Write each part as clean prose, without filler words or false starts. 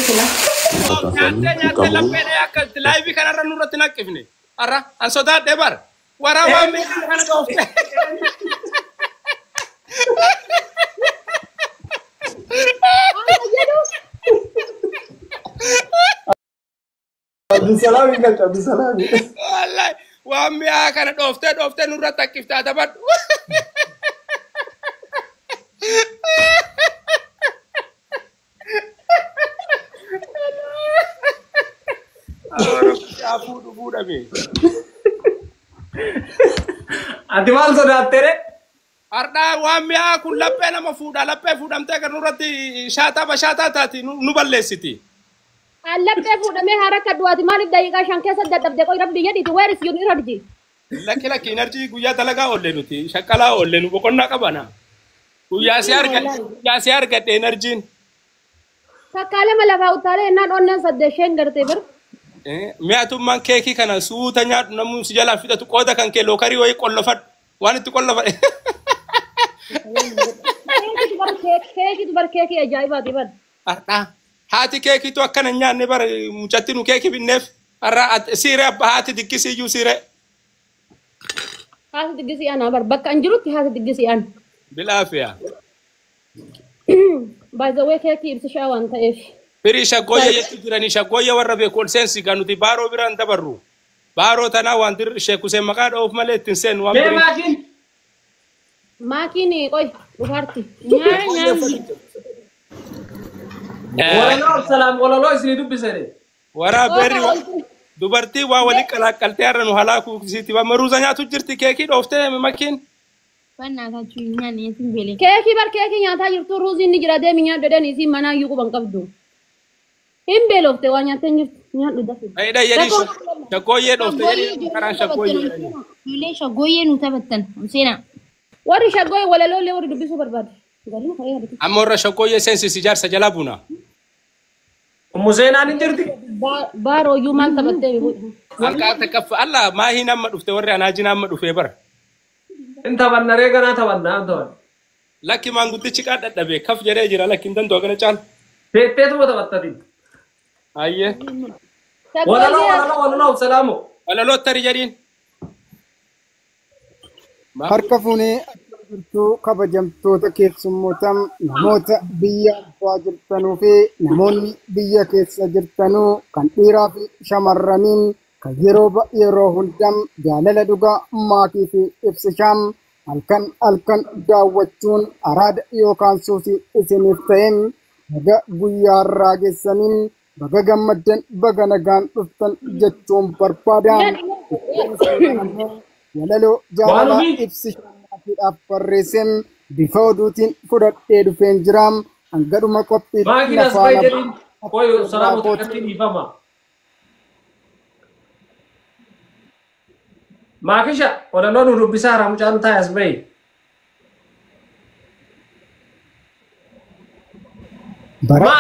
sila. Nyaattee nyaattee laphee akka laayivii kanarra nurratti naqqifne. Har'a an sodaadhee bara. Waraabaa miidhaan kana dhoofte. Abdusalaami galcha Abdusalaami. Wallahi waan mi'aa kana dhooftee dhooftee nurratti haqqiftaa taphadhu. Fuudhu fuudhame. Ati maal sodaattere? Har'aa waan mi'aa kun laphee nama fuudha laphee fuudhamtee kan nurratti shaataa bashaataa taati nu balleessiti. Laphee fuudhamee haraka du'aati maaliif daqiiqaa 5 keessa dadhabde qoy rabbi jedhiiti where is your energy? Lakki lakki energy guyyaa dalagaa oolle nuti shaqqalaa oolle nu boqonnaa qabana. Guyyaa si argadhe guyyaa si argadhe enerjiin. Takkaa lama lafaa utaalee innaan onneen 8 isheen gartee bir. Mi'aatummaan keekii kana suuta nyaadhu namni si jalaan fixatu qooda kan kee lookarii wayii qollofadhu waan itti qollofadhe. Keekitu bar keekii ajaa'ibaati bar. Har'aa haati keekiitu akkana hin nyaanne bara mucatti nu keekii binneef har'aa siiree abbaa haati diggisii iyyuu siiree. Haati diggisii ana bar bakka hin jirutti haati diggisii ana. Bilaafiya. By the way keekii ibsishaa waan ta'eef. Firii shaggooyya jechuun jiranii shaggooyya warra beeku ol seensi gaa nuti baaroo biraan dabarru. Baaroo tanaa waan dirri sheekusee maqaa dha'uuf malee ittiin seenu waan Mee birii. maakiin? Maakiin qoy dhufaarti. Walaloo Absalaam walaloo isinii dubbisere. Waraabberri dubartii waa walii qalaaqqaltee har'a nu halaakuu isiiti. Maruuza nyaatu jirti keekii dhooftee makiin. Keekii bar keekii nyaataa jirtu ruuziin ni jira deemi nyaadhu jedhanii isiin manaa iyyuu quban qabdu. Hin beelofte waa nyaattee hin jirtu nyaadhu dafi. Dhayidha jedhii shaggooyyee dhoofte jedhii karaan shaggooyyee jedhanii. Ijoollee shaggooyyee nu taphattan seenaa. Warri shaggooyyee walaloolee warri dubbisuu barbaadu. Galii ka'ee argite. Amma warra shaggooyyee seensisi ijaarsa jalaa buna. Ummu Seenaan hin jirti? Baarooyyuu maal taphattee Harkaa takka Allah maahiin amma dhufte warri anaajin amma dhufee bara. Hin taphanna ree ganaa taphanna hin taphanna. Lakki maanguddichi qaa dadhabee kaf jedhee jira lakki hin danda'u kana caalu. Teetteetuma taphattati. Ayyee. Walaloo walaloo walaloo Absalaamu. Walaloo tarii jedhiin. Harka fuunee akka jirtu kabajamtoota keessummoota namoota biyya abbaa jirtanuu fi namoonni biyya keessa jirtanuu kan dhiiraa fi shamarraniin kan yeroo yeroo hundam jaalala dhugaa maatii fi ibsishaam halkan halkan daawwachuun araada yookaan suusii isiniif ta'een baga guyyaa irraa geessaniin baga gammaddan baga nagaan dhuftan jechuun barbaada. Walaloo jaalalaa ibsishaadhaaf barreesseen bifa oduutiin fudhadhee dhufeen jira. Hangadhuma qophii Maakiin as bahi jedhiin qoy Salaamu takkatti dhiifama. Maakisha walaloo nu dubbisaa hara mucaan taa'e as bahi. Bara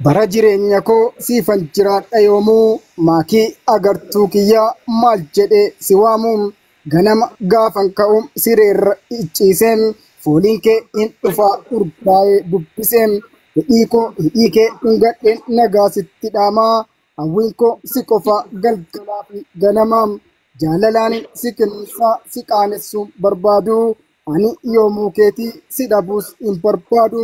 bara jireenya koo siifan jiraadha yoomuu maakii agartuu kiyyaa maal jedhee si waamuun ganama gaafan ka'uun sireerra icciiseen fooliin kee hin dhufaa urgaa'ee bubbiseen hidhii koo hidhii kee dhungadheen nagaa sitti dhaamaa hawwiin koo si qofaa galgalaa fi ganamaa jaalalaan si kennisaa si qaanessuu barbaadu ani yoomuu keetii si dhabuus hin barbaadu.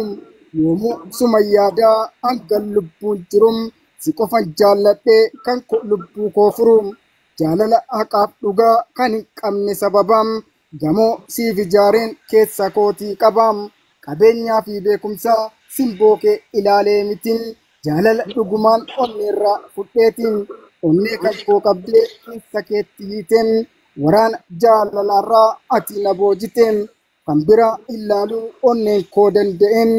Yoomuu suma yaadaa hanga lubbuun jirum si qofan jaalladhee kan lubbuu koo furum jaalala haqaaf dhugaa kan hin qabne sababam gamoo siif ijaareen keessa kootii qabam qabeenyaa fi beekumsa simboo kee ilaalee mitiin jaalala dhugumaan onneerraa fudheetiin onnee kan koo qabdee keessa keetti hiiteen waraana jaalalaarraa ati na boojiteen kan biraa ilaaluu onneen koo danda'een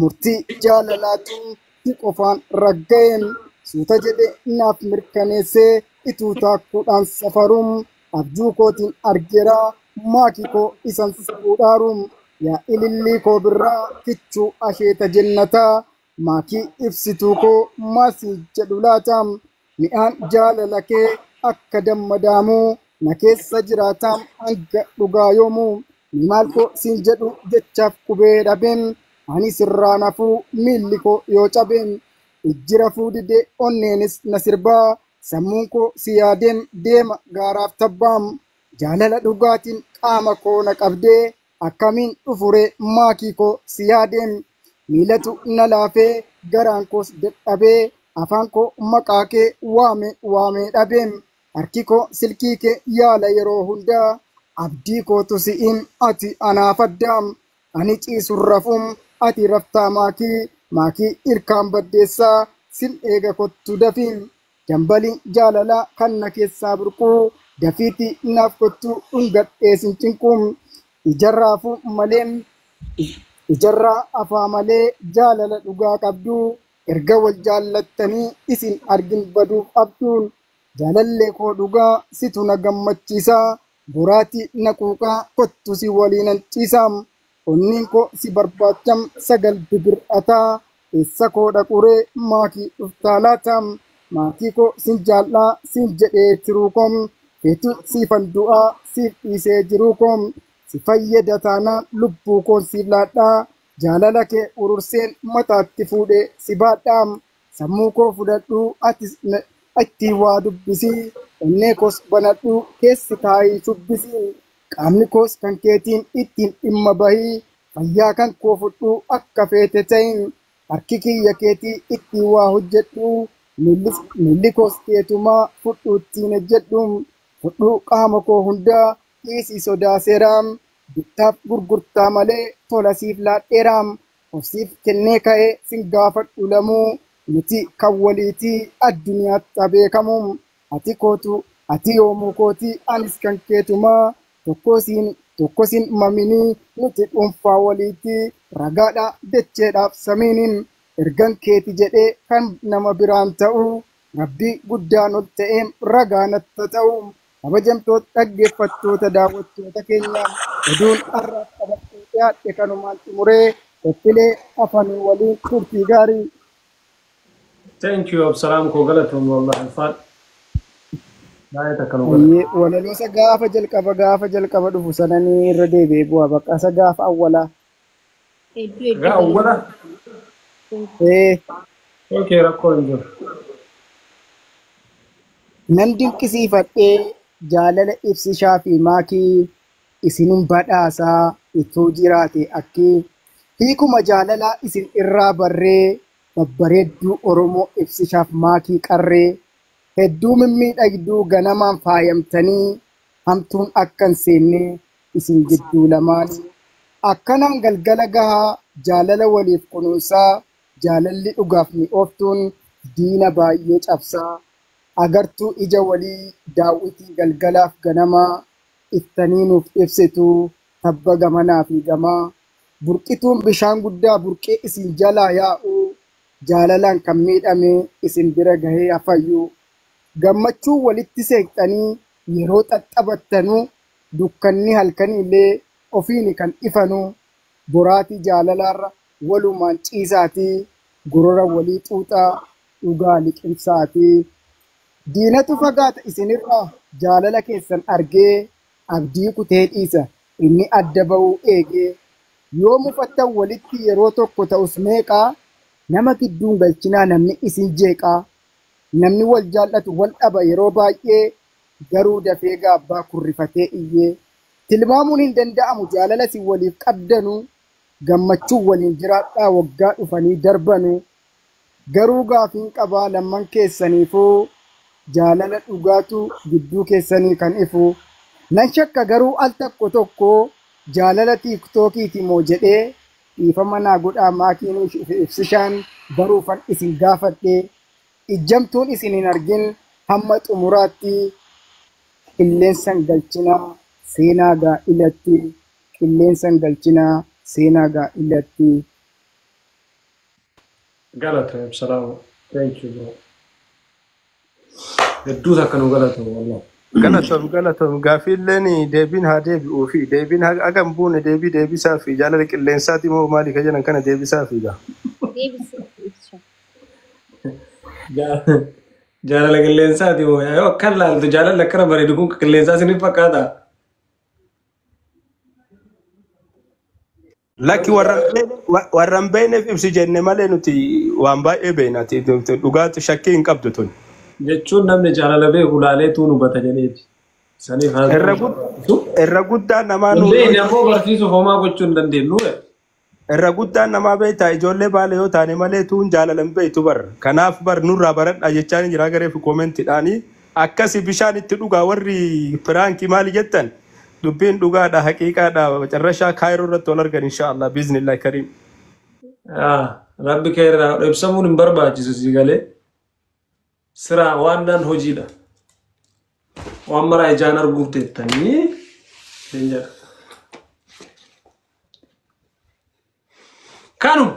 murtii jaalalaatu si qofaan ragga'een suuta jedhe naaf mirkaneessee ituu taakkuudhaan safaruun abjuu kootiin argeera maakii koo isan fuudhaaruun yaa ilillii koo birraa kichuu asheeta jennataa maakii ibsituu koo maasii jedhu laata mi'aan jaalala kee akka dammadaamuu na keessa jiraataa hanga dhugaa yoomuu Maal koo siin jedhu jechaaf qubee dhabeen ani sirraa nafuu miilli koo yoo cabeen ijji rafuu didee onneenis na sirbaa sammuun koo si yaadeen deema gaaraaf tabbaam jaalala dhugaatiin qaama koo na qabdee akkamiin dhufuree maakii koo si yaadeen miilatu na laafee garaan koos dadhabee afaan koo maqaa kee waame waamee dhabeen harki koo silkii kee yaala yeroo hundaa abdii kootu si'iin ati anaaf addaam ani ciisun rafuun ati raftaa maakii maakii ilkaan baddeessaa sin eega kottu dafiin dambaliin jaalalaa kan na keessaa burquu dafiitii naaf kottu dhungadhee sin cinquun ijarraafuu malee ijarraa afaa malee jaalala dhugaa qabdu erga wal jaallattanii isin argin baduuf abduun jaalallee koo dhugaa situ na gammachiisaa boraatii na quuqaa kottu si waliinan ciisaam onneen koo si barbaacham sagal bibir'ataa eessa koo dhaquree maakii dhuftaa laataam maatii koo sin jaallaa sin jedhee tiruu koom feetu siifan du'aa siif dhiisee jiruu koom si fayyada taanaan lubbuu koon siif laadhaa jaalala kee ururseen mataatti fuudhee si baadhaam sammuu koo fudhadhuu atis ittiin waa dubbisii onnee koos banadhuu keessi taa'ii shubbisii qaamni koos kan keetiin ittiin dhimma bahii fayyaa kan koo fudhuu akka feete ta'in harki kiyya keetii ittiin waa hojjedhuu miilli koos keetumaa fudhuu ittiin hojjedhu fudhuu qaama koo hundaa dhiisii sodaa seeraam bittaaf gurgurtaa malee tola siif laadheeraam of siif kennee ka'ee sin gaafadhu lamuu nuti kan waliitii addunyaatti beekamu ati kootu ati yoomuu kootii anis kan keetumaa tokko siin maminii nuti dhuunfaa waliitii ragaadha jecheedhaaf samiiniin ergan keeti jedhee kan nama biraan ta'u rabbii guddaan ol ta'ee ragaa natta ta'u kabajamtoota dhaggeeffattoota daawwattoota keenya oduun har'aaf qabadhee dhiyaadhe kanumaan xumuree qophiilee afaanii waliin turtii gaarii. Thank you Absalaam koo galatoom wallahi ulfaadha. Baay'ee takka nu galatoom. Ayyee, Walaloosa gaafa jalqaba dhufu sananii irra deebi'ee bu'a bakka isa gaafa awwalaa. Hedduu hedduu Gaa awwala. Ee, Okay, rakkoo hin jiru. Nan dinqisiifadhee jaalala ibsishaa fi maakii isinin badhaasaa ituu jiraate akki hiikuma jaalalaa isin irraa barree babbareedduu Oromoo ibsishaaf maakii qarree hedduu mimmiidhagduu ganamaan faayamtanii hamtuun akka hin seenne isin gidduu lamaan akkanaan galgala gahaa jaalala waliif kunuunsaa jaalalli dhugaaf mi'ooftuun diina baay'ee cabsaa agartuu ija walii daawwitii galgalaaf ganamaa iftanii nuuf ibsitu tabba gamanaa fi gamaa burqituun bishaan guddaa burqee isin jalaa yaa'u jaalalaan kan miidhame isin bira gahee hafayyu gammachuu walitti seeqxanii yeroo xaxxabattanuu dukkanni halkanillee ofiini kan ifanu boraatii jaalalaarra walumaan ciisaatii gorora walii xuuxaa dhugaa liqimsaatii. Diinatu fagaata isinirraa jaalala keessan argee abdii kutee dhiisa inni adda ba'uu eegee yoo mufattan walitti yeroo tokko ta'us meeqaa nama gidduun galchinaa namni isin jeeqaa namni wal jaallatu wal dhaba yeroo baay'ee garuu dafee gaabbaa kurrifatee iyyee tilmaamuun hin danda'amu jaalala isin waliif qabdanu gammachuu waliin jiraadhaa waggaa dhufanii darbanu garuu gaafiin qabaa lamman keessaniifuu jaalala dhugaatu gidduu keessanii kan ifu nan shakka garuu al tokko tokko jaalala tiiktookiiti moo jedhee dhiifama naa godhaa maakiin ibsishaan baruufan isin gaafadhe ijjamtuun isin hin argin hamma xumuraatti qilleensan galchinaa seenaa gaa'ilatti qilleensan galchinaa seenaa gaa'ilatti. Galatoom Absalaam. Thank you bro. Hedduu takka nu galatoom wallahi. Galatoom, galatoom. Gaaffiilleen deebiin haa deebi'uu fi deebiin haga hin buune deebii deebisaa fi jaalala qilleensaati moo maali ka jedhan kana deebisaa fi gaa. Deebisee ibsa. Jaalala qilleensaati moo yoo akkan laaltu jaalalli akkana bareedu kun qilleensaa isiniif fakkaata? Lakki warra hin beekneef ibsi jenne malee nuti waan baay'ee beekna. Dhugaatti shakkii hin qabdu tun. Jechuun namni jaalala beeku laaleetu nu hubata jedheeti. Saniif haa Irra guddaan namaa Hin nu beekne ammoo barsiisuuf homaa gochuu hin dandeenyu. Irra guddaan namaa beektaa ijoollee baala yoo taane malee tuun jaalala hin beektu bar. Kanaaf bar nurraa baradhaa jechaan jira gareef koomentiidhaanii. Akkasi bishaan itti dhugaa warri piraankii maali jettan dubbiin dhugaadha haqiiqaadha macarrashaa kaayiroo irratti wal argan inshaallah biiznillaahi kariim. Rabbi kee irraa ibsamuun hin barbaachisu si galee. Siraa waan naan hojiidha. Waan maraa ijaan arguuf teettanii hin jedha. Kanuma.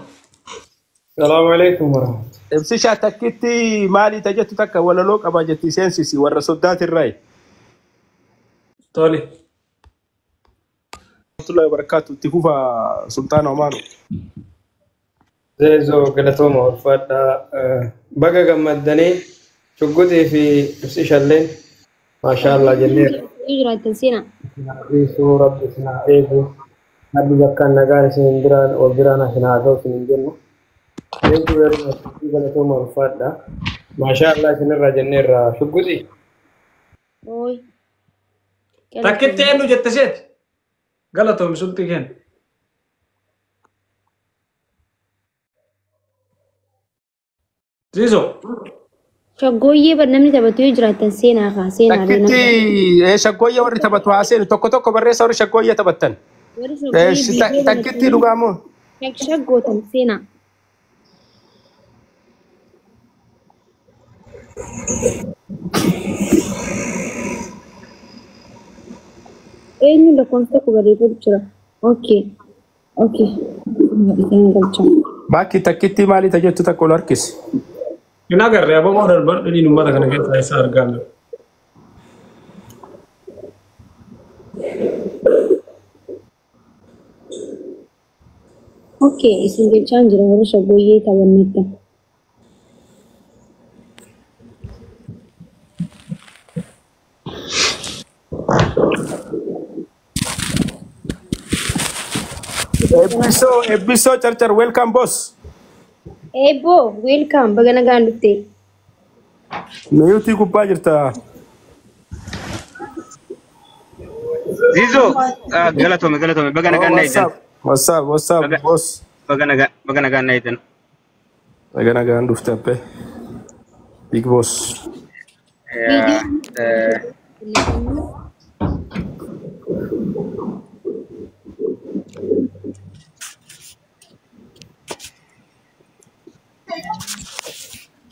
Salaamu alaikum warahmatullahi. Ibsishaa takkitti maali tajettu takka walaloo qaba jetti seensisi warra soddaatirraayi. Tole. Warahmatullahi wabarakatuh itti fufa Sultaana Omaanu. Zeezoo galatooma ulfaadhaa. Baga gammaddanii shugguxii fi ibsishalleen maashaallah jenneerra. Jiraattan seenaa. Dhiisuu rabbi isin haa eegu. Rabbi bakkaan nagaan isin biraan wal biraan isin haa ga'u isin hin jennu. Thank you very much. Galatooma ulfaadhaa. Maashaallah isinirraa jenneerra shugguxii. Ooy. Takkitti eenyu jette seeti? Galatoomi sulxii kenna. Ziizoo. Shaggooyyee bar namni taphatu yoo jiraattan seenaa kaa seenaa. Takkitti shaggooyyee warri taphatu haa seenu tokko tokko barreessa warri shaggooyyee taphattan. Warri shaggooyyee Takkitti dhugaa moo? Shaggootan seenaa. Eenyu lakkoofsa tokko barreeffatu jira. Okay. Okay. Isaan galchaa. Bakki takkitti maali tajettu takka ol harkisi. Hin agarre ababoo darban dhiniin uummata kana keessaa isa argaa jiru. Okay, isin galchaan jira warri shaggooyyee taphanneetta. Eebbisoo eebbisoo carcar welcome boss. Eebboo, welcome baga nagaan dhufte. Miyuutii gubbaa jirta. Zizo, galatoomi galatoomi baga nagaan na What's up? What's up? What's up boss? Baga nagaan baga nagaan na eedan. Baga nagaan dhufte abbee. Big boss.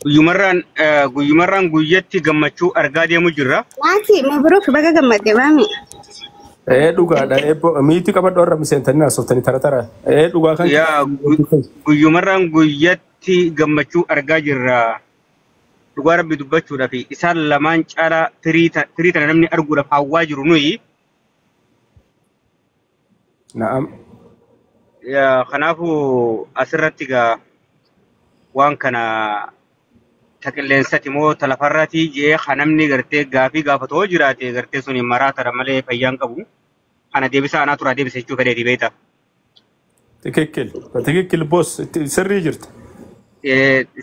Guyyumarraan guyyumarraan guyyatti gammachuu argaa deemu jirra. Waanti mabruk baga gammadde waami. Ee dhugaadha eebboo miitii qabadhu warra miseentanii haasoftanii tara tara. Ee dhugaa kan. Yaa guyyumarraan guyyatti gammachuu argaa jirra. Dhugaa rabbi dubbachuudhaaf isaan lamaan caalaa firii tana namni arguudhaaf hawwaa jiru nuyi. Na'am. Kanaafuu asirratti gaa waan kana ta qilleensati moo ta lafarraati jee kan namni gartee gaafii gaafatoo jiraate gartee suni maraatadha malee fayyaan qabu. Kana deebisaa anaa turaa deebisa jechuu fedheeti beekta. Tikikkil. Tikikkil boss sirrii jirta.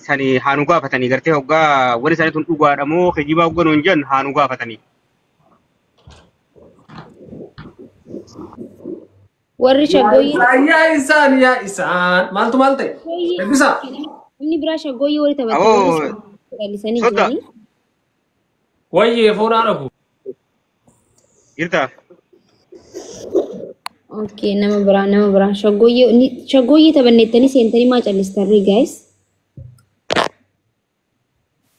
Sani haanu gaafatanii gartee hoggaa wani isaanii tun dhugaadha moo kijibaa hoggaa nuun jennu haanu gaafatanii. Warri shaggooyyee. Yaa isaan yaa isaan maaltu maal ta'e? Eebbisaa. Inni biraa shaggooyyee warri taphatan Aboo callisanii sodda. jiranii. Wayyee foonaa dhabu. Jirta. Okay, nama biraa nama biraa shaggooyyee shaggooyyee taphannettanii seentanii maa callistarree guys?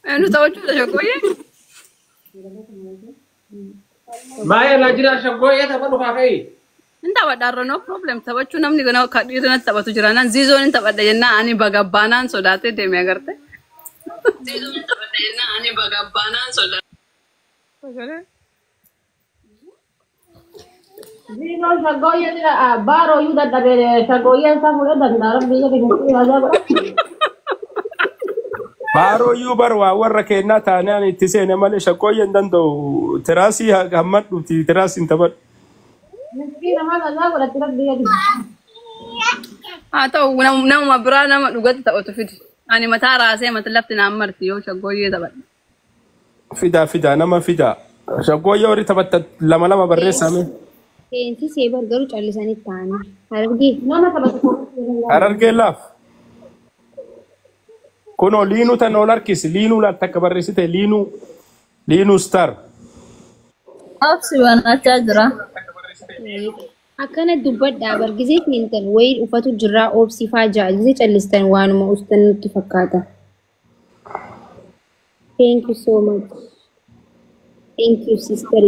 Eenyu taphachuudha shaggooyyee? Maayee laa jira shaggooyyee taphadhu kaa ka'ii. Hin taphadha no problem taphachuu namni gana ka dhiirri natti taphatu jira naan ziizoon hin taphadha jennaan ani bagabbaanaan sodaatee deeme agarte. Ziizoon hin taphadha jennaan ani bagabbaanaan sodaatee. Ziizoon shaggooyyee jira baaroo iyyuu dadhabee shaggooyyeen isaa fuudhee danda'a rabbi biyya keenya haajaa godha. Baaroo iyyuu bar waa warra kennaa taanaan itti seene malee shaggooyyee hin danda'u. Tiraasii hammadhuuti tiraasii hin taphadhu. Miskiina maal haajaa godhatti rabbi biyya keenya. Haa ta'u nama biraa nama dhugatti taphatu fidi. Ani mataa raasee mata lafti naan marti yoo shaggooyyee taphadhe. Fidaa fidaa nama fidaa. Shaggooyyee warri taphattan lama lama barreessame. Seensisee bar garuu callisanii taa'anii. Harargee nama taphatu. Harargee laaf. Kunoo liinuu tan ol harkisi liinuu laal takka barreessite liinuu liinuu star. Obsi banachaa jira. Akkana dubbadhaa bar gisee seentan wayii uffatu jirraa oobsifaa ja'a gisee callistan waanuma ustan nutti fakkaata. Thank you so much. Thank you sister.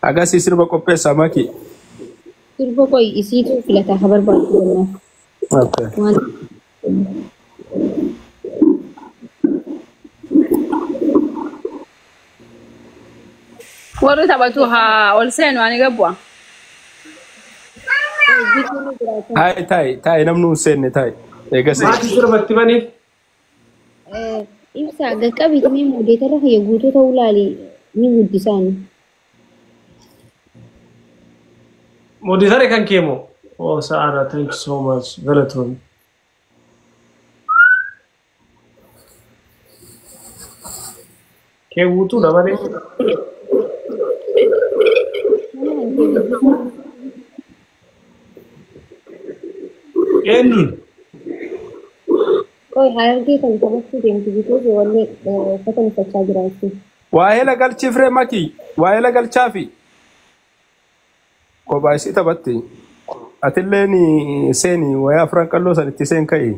Agasii sirba qopheessaa maki. Sirba qoy isiitu filata haa barbaadu jennaaf. Okay. Waan Warri taphatu haa ol seenu ani gabbu'a. Taa'i taa'i taa'i namni hin seenne taa'i. Eegasii. Maati sirbatti baniif. Ibsa qaqqabiitu mee moodeetarra kiyya guutuu ta'uu laali ni guddisaani. Mooditare kan kee moo? Oh, Sa'aadha, thank you so much. Galatoon. Kee guutuudha malee. Eenyuun? Qoy harargee kan taphachuu deemtu bituuf wanni uffata uffachaa jira jechuudha. Waa'ee galchiifree maki. Waa'ee galchaafi. Kophaa isii taphatti. Atilleen seeni wayaa afran qalloo san itti seen ka'i.